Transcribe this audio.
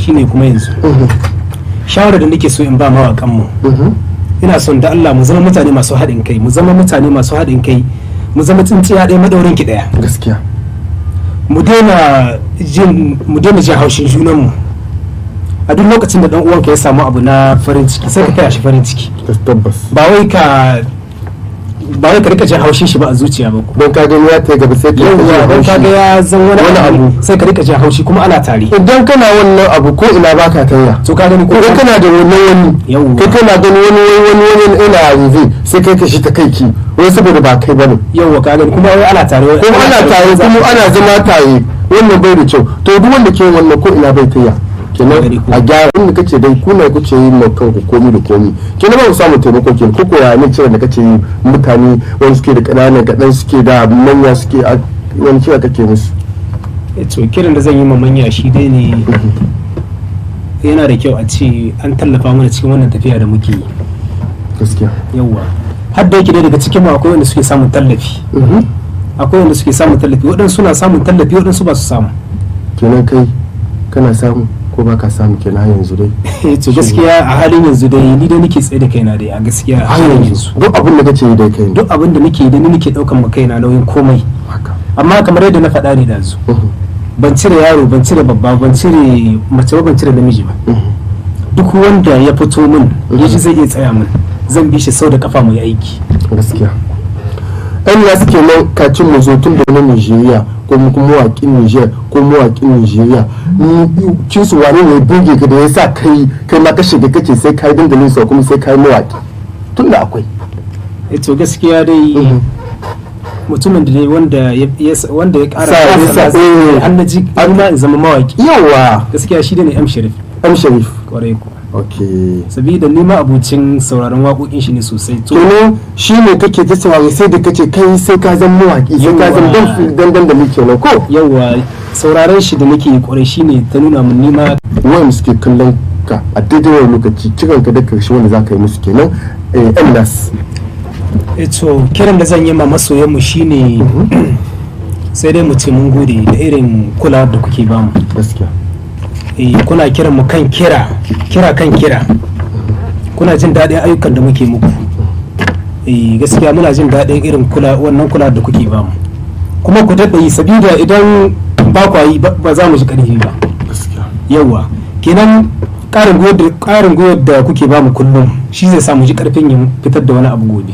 shine kuma yanzu shawarar da nake so in ba mawakan mu, ina son da Allah mu zama mutane masu haɗin kai, mu zama mutane masu haɗin kai, mu zama tsintsiya ɗaya maɗaurin ki ɗaya. Mu daina jin haushin junanmu. A duk lokacin da dan uwanka ya samu abu na farin ciki, sai ka taya shi farin ciki. Ba wai ka rika jin haushin shi ba a zuciya ba. Don ka gani ya ta gaba, sai ka Yawwa, don ka ga ya zan wani Wani abu, abu. sai ka rika jin haushi kuma ana tare. Idan kana wannan abu, ko ina baka tanya. To, ka gani ko? Idan kana da wannan wani, kai kana gani wani ina yanzu, sai kai ka shi ta kai ki wai saboda ba kai bane. Yawwa, ka gani, kuma wai ana tare. Kuma ana tare, kuma ana zama tare, wannan bai da kyau. To, duk wanda ke wannan, ko ina bai taya. Kenan Gani ko. a gyara inda kace dai kuna kuce yi ma kanku komi da komi, kenan ba ku samu taimako kenan. Ko ko ya ne cewa da kace yi mutane wani suke da ƙananan kaɗan, suke da manya, suke a wani kira kake musu? To, kiran da zan yi ma manya shi dai ne, yana da kyau a ce an tallafa mana cikin wannan tafiya da muke yi. Yawwa, har da yake dai daga cikin mu akwai wanda suke samun tallafi, akwai wanda suke samun tallafi. Waɗansu suna samun tallafi, waɗansu ba su samu. Kenan kai kana samu ko ba ka samu kenan har yanzu dai? To, gaskiya a halin yanzu dai ni dai nake tsaye da kaina dai a gaskiya a Har halin yanzu yanzu. Duk abin da kace yi dai kai ne? Duk abin da nake yi da ni nake daukan ma kaina nauyin komai. Amma kamar yadda na faɗa ne da zu, ban cire yaro, ban cire babba, ban cire mace ba, ban cire namiji ba. Duk wanda ya fito min ya ji zai iya tsaya min, zan bi shi sau da kafa mu yi aiki. Gaskiya, yan na suke nan kacin mu zo tun da na Nigeria ko mu kuma mawaƙin Niger ko mawaƙin Nigeria cin su, wane ne ya burge ka da ya sa kai ma ka shiga kace sai kai dandalin sa kuma sai kai mawaƙi, tun da akwai? To, gaskiya dai mutumin da dai wanda ya ƙara har na ji har ma in zama mawaki, gaskiya shi ne M Sharif. M Sharif. Kwarai ko. Sabida ni ma abucin sauraron waƙoƙin shi ne sosai. To, Kenan shi ne kake ta saurari, sai da kace kai sai ka zama mawaƙi, sai ka zama dan dandali kenan ko? Yawwa, sauraron shi da nake kwarai shine ta nuna mun nima. Wanda suke kallon ka a daidai wani lokaci, kiran ka da karshe wanda za ka yi musu kenan, M Nas. To, kiran da zan yi ma masoyan mu shine sai dai mu ce mun gode da irin kulawar da kuke bamu. Kuna kiran mu kan kira, kira kan kira, kuna jin daɗin ayyukan da muke muku. Gaskiya muna jin daɗin irin kula wannan kulawar da kuke bamu, kuma ku daɗa yi, sabida idan ba kwa yi ba za mu ji ƙarfi ba. Yawa, kenan ƙarin gwiwar da kuke bamu kullum shi zai sa mu ji ƙarfin yin fitar da wani abu gobe.